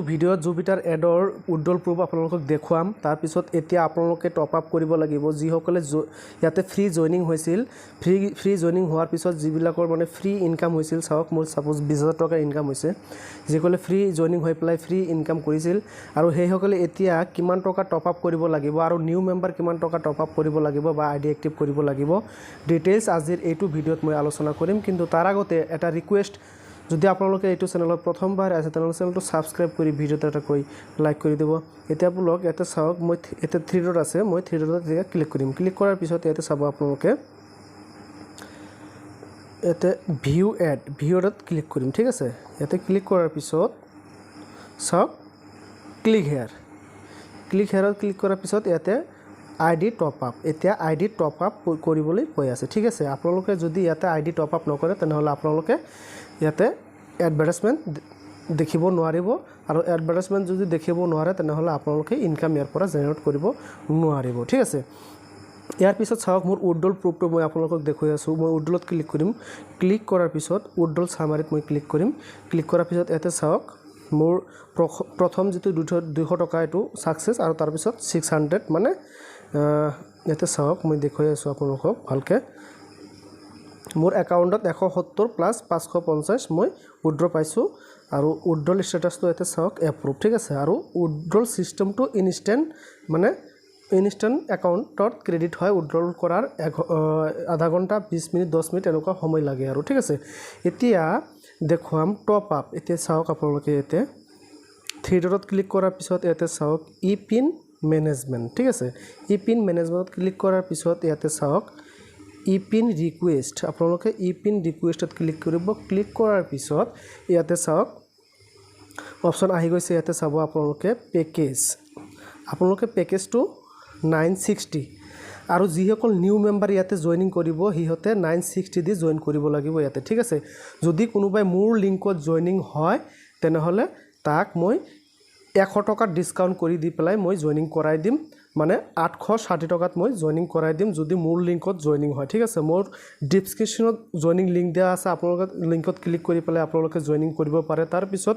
ভিডিঅ'ত জুপিটাৰ এডৰ withdrawal proof আপোনালোকক দেখুৱাম। তাৰপিছত এতিয়া আপোনালোকে টপ আপ কৰিব লাগিব। যিসকলে ইয়াতে ফ্ৰী জইনিং হৈছিল, ফ্ৰী ফ্ৰী জইনিং হোৱাৰ পিছত যিবিলাকৰ মানে ফ্ৰী ইনকাম হৈছিল, চাওক, মোৰ ছাপ'জ 20,000 টকা ইনকাম হৈছে। যিসকলে ফ্ৰী জইনিং হৈ পেলাই ফ্ৰী ইনকাম কৰিছিল আৰু সেইসকলে এতিয়া কিমান টকা টপ আপ কৰিব লাগিব আৰু নিউ মেম্বাৰ কিমান টকা টপ আপ কৰিব লাগিব বা আই ডি এক্টিভ কৰিব লাগিব, ডিটেইলছ আজিৰ এইটো ভিডিঅ'ত মই আলোচনা কৰিম। কিন্তু তাৰ আগতে এটা ৰিকুৱেষ্ট, যদি আপোনালোকে এইটো চেনেলত প্ৰথমবাৰ আছে, তেনেহ'লে চেনেলটো ছাবস্ক্ৰাইব কৰি ভিডিঅ'টো এটাকৈ লাইক কৰি দিব। এতিয়া বলক, ইয়াতে চাওক, মই এতিয়া থ্ৰী ডট আছে, মই থ্ৰী ডটত এতিয়া ক্লিক কৰিম। ক্লিক কৰাৰ পিছত ইয়াতে চাব আপোনালোকে, ইয়াতে ভিউ এড, ভিউ এডত ক্লিক কৰিম, ঠিক আছে? ইয়াতে ক্লিক কৰাৰ পিছত চাওক, ক্লিক হেয়াৰ। ক্লিক হেয়াৰত ক্লিক কৰাৰ পিছত ইয়াতে আই ডি টপ আপ, এতিয়া আই ডি টপ আপ কৰিবলৈ কৈ আছে, ঠিক আছে? আপোনালোকে যদি ইয়াতে আই ডি টপ আপ নকৰে, তেনেহ'লে আপোনালোকে ইয়াতে এডভাৰটাইজমেণ্ট দেখিব নোৱাৰিব আৰু এডভাৰটাইজমেণ্ট যদি দেখিব নোৱাৰে, তেনেহ'লে আপোনালোকে ইনকাম ইয়াৰ পৰা জেনেৰেট কৰিব নোৱাৰিব, ঠিক আছে? ইয়াৰ পিছত চাওক, মোৰ উইড্ৰল প্ৰুফটো মই আপোনালোকক দেখুৱাই আছোঁ। মই উইড্ৰলত ক্লিক কৰিম। ক্লিক কৰাৰ পিছত উইড্ৰল চামাৰিত মই ক্লিক কৰিম। ক্লিক কৰাৰ পিছত ইয়াতে চাওক, মোৰ প্ৰথম যিটো 200 টকা, এইটো ছাকচেছ আৰু তাৰপিছত 600, মানে ইয়াতে চাওক, মই দেখুৱাই আছোঁ আপোনালোকক ভালকৈ। মোৰ একাউণ্টত 170 প্লাছ 550 মই উইড্ৰ পাইছোঁ আৰু উইড্ৰল ষ্টেটাছটো ইয়াতে চাওক, এপ্ৰুভ, ঠিক আছে? আৰু উইড্ৰল ছিষ্টেমটো ইনষ্টেণ্ট, মানে ইনষ্টেণ্ট একাউণ্টত ক্ৰেডিট হয়। উইড্ৰল কৰাৰ এক আধা ঘণ্টা, 20 মিনিট, 10 মিনিট এনেকুৱা সময় লাগে আৰু, ঠিক আছে? এতিয়া দেখুৱাম টপ আপ। এতিয়া চাওক আপোনালোকে, ইয়াতে থ্ৰী ডটত ক্লিক কৰাৰ পিছত ইয়াতে চাওক, ই পিন মেনেজমেণ্ট, ঠিক আছে? ই পিন মেনেজমেণ্টত ক্লিক কৰাৰ পিছত ইয়াতে চাওক, ই পিন ৰিকুৱেষ্ট। আপোনালোকে ই পিন ৰিকুৱেষ্টত ক্লিক কৰিব। ক্লিক কৰাৰ পিছত ইয়াতে চাওক, অপশ্যন আহি গৈছে। ইয়াতে চাব আপোনালোকে পেকেজ, আপোনালোকে পেকেজটো 960 আৰু যিসকল নিউ মেম্বাৰ ইয়াতে জইনিং কৰিব, সিহঁতে 960 দি জইন কৰিব লাগিব ইয়াতে, ঠিক আছে? যদি কোনোবাই মোৰ লিংকত জইনিং হয়, তেনেহ'লে তাক মই 100 টকা ডিছকাউণ্ট কৰি দি পেলাই মই জইনিং কৰাই দিম। মানে 860 টকাত মই জইনিং কৰাই দিম, যদি মোৰ লিংকত জইনিং হয়, ঠিক আছে? মোৰ ডিছক্ৰিপশ্যনত জইনিং লিংক দিয়া আছে। আপোনালোকে লিংকত ক্লিক কৰি পেলাই আপোনালোকে জইনিং কৰিব পাৰে। তাৰপিছত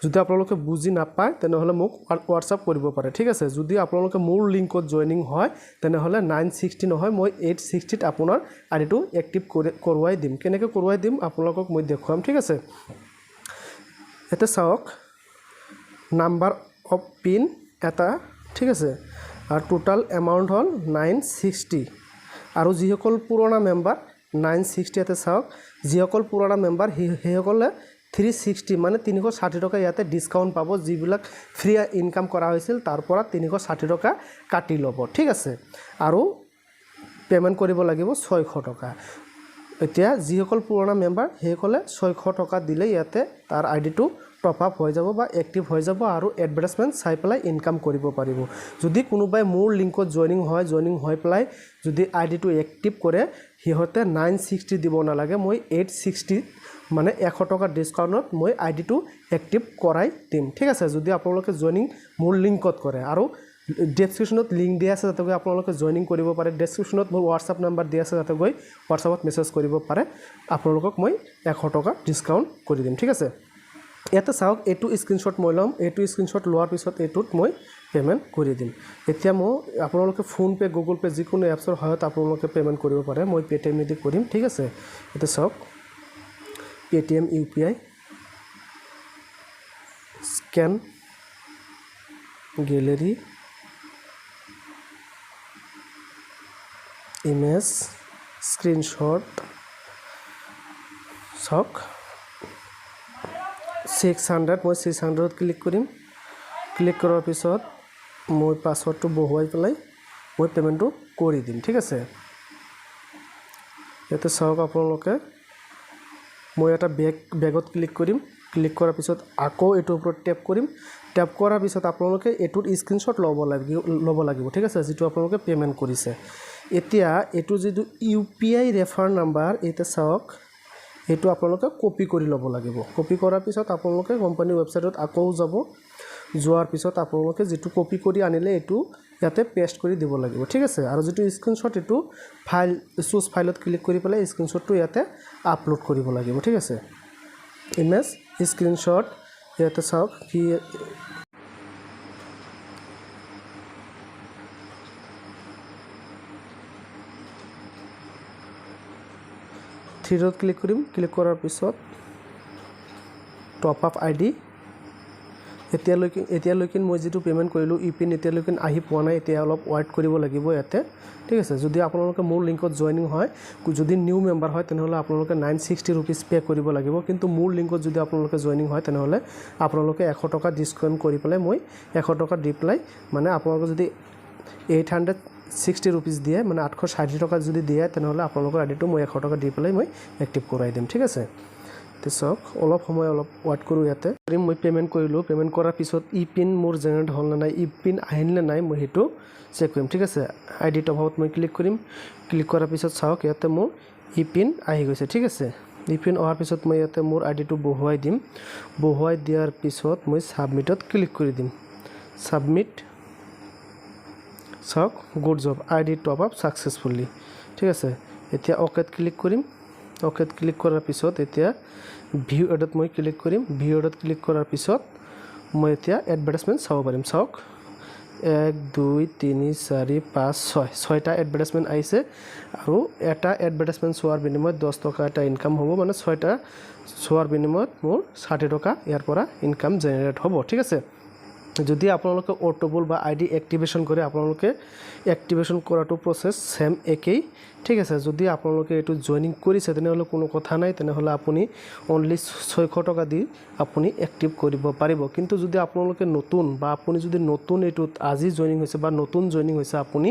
যদি আপোনালোকে বুজি নাপায়, তেনেহ'লে মোক হোৱাটছআপ কৰিব পাৰে, ঠিক আছে? যদি আপোনালোকে মোৰ লিংকত জইনিং হয়, তেনেহ'লে 960 নহয়, মই 860ত আপোনাৰ আই ডিটো এক্টিভ কৰি কৰোৱাই দিম। কেনেকৈ কৰোৱাই দিম, আপোনালোকক মই দেখুৱাম, ঠিক আছে? ইয়াতে চাওক, নাম্বাৰ অফ পিন এটা, ঠিক আছে? আৰু টোটাল এমাউণ্ট হ'ল 960। আৰু যিসকল পুৰণা মেম্বাৰ, 960, ইয়াতে চাওক, যিসকল পুৰণা মেম্বাৰ, সেইসকলে 360, মানে 360 টকা ইয়াতে ডিছকাউণ্ট পাব। যিবিলাক ফ্ৰী ইনকাম কৰা হৈছিল, তাৰ পৰা 360 টকা কাটি ল'ব, ঠিক আছে? আৰু পে'মেণ্ট কৰিব লাগিব 600 টকা। এতিয়া যিসকল পুৰণা মেম্বাৰ, সেইসকলে 600 টকা দিলে ইয়াতে তাৰ আই ডিটো টপ আপ হৈ যাব বা এক্টিভ হৈ যাব আৰু এডভাৰটাইজমেণ্ট চাই পেলাই ইনকাম কৰিব পাৰিব। যদি কোনোবাই মোৰ লিংকত জইনিং হয়, জইনিং হৈ পেলাই যদি আই ডিটো এক্টিভ কৰে, সিহঁতে 960 দিব নালাগে। মই 860, মানে 100 টকা ডিছকাউণ্টত মই আই ডিটো এক্টিভ কৰাই দিম, ঠিক আছে? যদি আপোনালোকে জইনিং মোৰ লিংকত কৰে। আৰু ডেছক্ৰিপশ্যনত লিংক দিয়া আছে, যাতে গৈ আপোনালোকে জইনিং কৰিব পাৰে। ডেছক্ৰিপশ্যনত মোৰ হোৱাটছআপ নাম্বাৰ দিয়া আছে, যাতে গৈ হোৱাটছআপত মেছেজ কৰিব পাৰে। আপোনালোকক মই 100 টকা ডিছকাউণ্ট কৰি দিম, ঠিক আছে? ইয়াতে চাওক, এইটো স্ক্ৰীনশ্বট মই ল'ম। এইটো স্ক্ৰীনশ্বট লোৱাৰ পিছত এইটোত মই পে'মেণ্ট কৰি দিম। এতিয়া মই আপোনালোকে ফোনপে', গুগল পে', যিকোনো এপছৰ সহায়ত আপোনালোকে পে'মেণ্ট কৰিব পাৰে। মই পে'টিএমেদি কৰিম, ঠিক আছে? এতিয়া চাওক, Paytm UPI, scan, gallery, image, screenshot। চাওক, 600, মই 600ত ক্লিক কৰিম। ক্লিক কৰাৰ পিছত মই পাছৱৰ্ডটো বহুৱাই পেলাই মই পে'মেণ্টটো কৰি দিম, ঠিক আছে? ইয়াতে চাওক আপোনালোকে, মই এটা বেকত ক্লিক কৰিম। ক্লিক কৰাৰ পিছত আকৌ এইটোৰ ওপৰত টেপ কৰিম। টেপ কৰাৰ পিছত আপোনালোকে এইটোৰ স্ক্ৰীনশ্বট ল'ব লাগিব, ঠিক আছে? যিটো আপোনালোকে পে'মেণ্ট কৰিছে। এতিয়া এইটো যিটো ইউ পি আই ৰেফাৰ নাম্বাৰ, এতিয়া চাওক, এইটো আপোনালোকে কপি কৰি ল'ব লাগিব। কপি কৰাৰ পিছত আপোনালোকে কোম্পানীৰ ৱেবছাইটত আকৌ যাব। যোৱাৰ পিছত আপোনালোকে যিটো কপি কৰি আনিলে, এইটো ইয়াতে পেষ্ট কৰি দিব লাগিব, ঠিক আছে? আৰু যিটো স্ক্ৰীনশ্বট, এইটো ফাইল, চুজ ফাইলত ক্লিক কৰি পেলাই স্ক্ৰীনশ্বটটো ইয়াতে আপলোড কৰিব লাগিব, ঠিক আছে? Image, screenshot. ইয়াতে চাওক কি। থ্ৰীত ক্লিক কৰিম। ক্লিক কৰাৰ পিছত টপ আপ আই ডি। এতিয়ালৈকে মই যিটো পে'মেণ্ট কৰিলোঁ, ই পিন এতিয়ালৈকে আহি পোৱা নাই। এতিয়া অলপ ৱেইট কৰিব লাগিব ইয়াতে, ঠিক আছে? যদি আপোনালোকে মোৰ লিংকত জইনিং হয়, যদি নিউ মেম্বাৰ হয়, তেনেহ'লে আপোনালোকে 960 ৰুপিজ পে' কৰিব লাগিব। কিন্তু মোৰ লিংকত যদি আপোনালোকে জইনিং হয়, তেনেহ'লে আপোনালোকে 100 টকা ডিছকাউণ্ট কৰি পেলাই, মই 100 টকা দি পেলাই, মানে আপোনালোকে যদি 860 ৰুপিজ দিয়ে, মানে 860 টকা যদি দিয়ে, তেনেহ'লে আপোনালোকৰ আই ডিটো মই 100 টকা দি পেলাই মই এক্টিভ কৰাই দিম, ঠিক আছে? এতিয়া চাওক, অলপ সময় অলপ ৱেইট কৰোঁ ইয়াতে। মই পে'মেণ্ট কৰিলোঁ। পে'মেণ্ট কৰাৰ পিছত ই পিন মোৰ জেনেৰেট হ'ল নে নাই, ই পিন আহিল নে নাই, মই সেইটো চেক কৰিম, ঠিক আছে? আই ডি টপ আপত মই ক্লিক কৰিম। ক্লিক কৰাৰ পিছত চাওক, ইয়াতে মোৰ ই পিন আহি গৈছে, ঠিক আছে? ই পিন অহাৰ পিছত মই ইয়াতে মোৰ আই ডিটো বহুৱাই দিম। বহুৱাই দিয়াৰ পিছত মই ছাবমিটত ক্লিক কৰি দিম। ছাবমিট। চাওক, "Good job, ID top up successfully." ঠিক আছে, এতিয়া অ'কেত ক্লিক কৰিম। অ'কেত ক্লিক কৰাৰ পিছত এতিয়া ভিউ এডত মই ক্লিক কৰিম। ভিউ এডত ক্লিক কৰাৰ পিছত মই এতিয়া এডভাৰটাইজমেণ্ট চাব পাৰিম। চাওক, এক, দুই, তিনি, চাৰি, পাঁচ, ছয়, ছয়টা এডভাৰটাইজমেণ্ট আহিছে আৰু এটা এডভাৰটাইজমেণ্ট চোৱাৰ বিনিময়ত 10 টকা এটা ইনকাম হ'ব। মানে ছয়টা চোৱাৰ বিনিময়ত মোৰ 60 টকা ইয়াৰ পৰা ইনকাম জেনেৰেট হ'ব, ঠিক আছে? যদি আপোনালোকে অ'টোপুল বা আই ডি এক্টিভেশ্যন কৰে, আপোনালোকে এক্টিভেশ্যন কৰাটো প্ৰচেছ ছেম একেই, ঠিক আছে? যদি আপোনালোকে এইটো জইনিং কৰিছে, তেনেহ'লে কোনো কথা নাই। তেনেহ'লে আপুনি অনলি 600 টকা দি আপুনি এক্টিভ কৰিব পাৰিব। কিন্তু যদি আপোনালোকে নতুন বা আপুনি যদি নতুন এইটোত আজি জইনিং হৈছে বা নতুন জইনিং হৈছে আপুনি,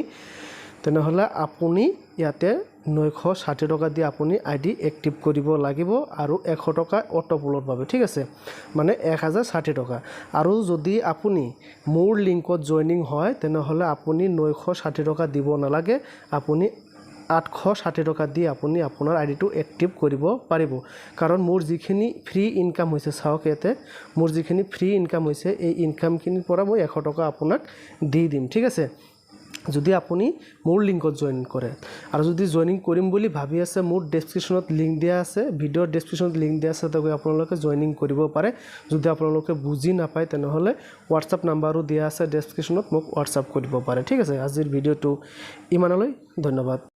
তেনেহ'লে আপুনি ইয়াতে 960 টকা দি আপুনি আই ডি এক্টিভ কৰিব লাগিব আৰু 100 টকা অ'টোপুলৰ বাবে, ঠিক আছে? মানে 1060 টকা। আৰু যদি আপুনি মোৰ লিংকত জইনিং হয়, তেনেহ'লে আপুনি 960 টকা দিব নালাগে। আপুনি 860 টকা দি আপুনি আপোনাৰ আই ডিটো এক্টিভ কৰিব পাৰিব। কাৰণ মোৰ যিখিনি ফ্ৰী ইনকাম হৈছে, চাওক, ইয়াতে মোৰ যিখিনি ফ্ৰী ইনকাম হৈছে, এই ইনকামখিনিৰ পৰা মই 100 টকা আপোনাক দি দিম, ঠিক আছে? যদি আপুনি মোৰ লিংকত জইন কৰে। আৰু যদি জইনিং কৰিম বুলি ভাবি আছে, মোৰ ডেছক্ৰিপশ্যনত লিংক দিয়া আছে, ভিডিঅ'ৰ ডেছক্ৰিপশ্যনত লিংক দিয়া আছে, তাত গৈ আপোনালোকে জইনিং কৰিব পাৰে। যদি আপোনালোকে বুজি নাপায়, তেনেহ'লে হোৱাটছআপ নাম্বাৰো দিয়া আছে ডেছক্ৰিপশ্যনত, মোক হোৱাটছআপ কৰিব পাৰে, ঠিক আছে? আজিৰ ভিডিঅ'টো ইমানলৈ। ধন্যবাদ।